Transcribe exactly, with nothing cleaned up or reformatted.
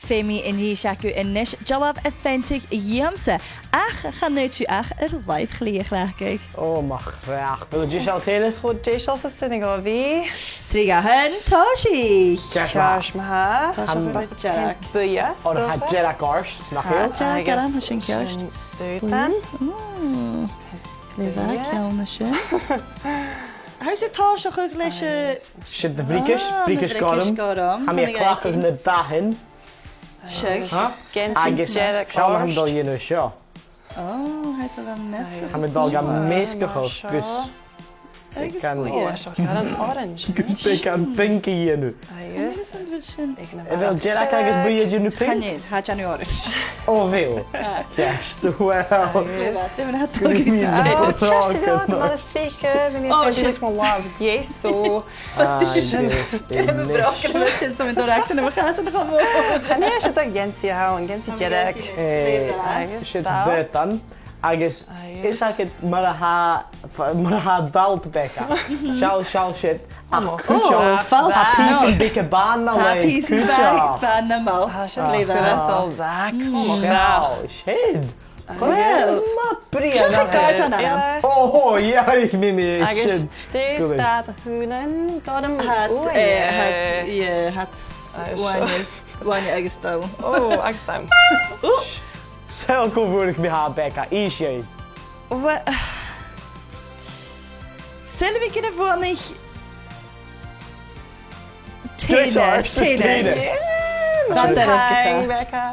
Feumaidh mi innse agaibh a-nis, dealbh a pheantadh dhòmhsa, ach chan fhaod sibh ach air làimh chlì a chleachdadh. Ò, mo chreach. Bheil thu deiseil, a Sheila? Ò, deiseil 's a-staigh gu bhith. Trì, dhà, aon, tòisich. Ceart ma-thà. Ceart ma-thà. Tòisich. Tha mi dearg. Buidhe, is dòcha. Ò, tha dearg ort, nach eil? Tha dearg orm, tha sin ceart. Sin dùdan. Ò, glè mhath, ceann a sin. Tha thusa a' tòiseachadh leis a'... Sin do bhriogais, ah, briogais gorm. Tha mi a' cleachdadh na dathan. Seo. Ha? Agus seall mar a tha mi a' dol a dhèanamh seo. Ò, tha e a' dol ga measgachadh. Tha mi a' dol ga measgachadh gus... Agus buidhe. Ò, seo ceann orange. Gus beagan pinc a dhèanamh. Agus... A bheil dearg agus buidhe a' dèanamh pinc? Chan eil, tha e a' dèanamh orange. Ò, a bheil? Yes, well. Agus... Ò, ceart, bha mi a' faireachdainn mar as trice, bha mi a' faireachdainn mar làmh, yes, so... Ah, sin e. Sin e. Sin, so mi a' dol a dh'fhaighinn mo chasan cho mòr. Chan e, 's e dà gheansaidh a th' ann, geansaidh dearg. Eh, agus sin dà. Dùdan. Agus... Agus is agad mar a tha, mar a tha d' fhalt, Becca. Seall, seall sin. Ach cuideachd, tha pìosan beaga bàna le cuideachd. Tha pìosan bàna, bàna mall. Tha sin glè mhath. Sgriosail, Zach. Ò, mo chreach. Seall sin. Well, math brèagha. Seo gàirdean orm. Ò, yeah, mi, mi, agus sin. Agus dè dad a h-uile gorm? Tha, eh, tha, yeah, tha uaine, uaine agus donn. Ò, agus donn. Seall cho mòr 's a tha Becca, is e. Well, saoilidh mi gun a bhuannaich Tèine, Tèine. Tèine. Yeah, well done, Becca.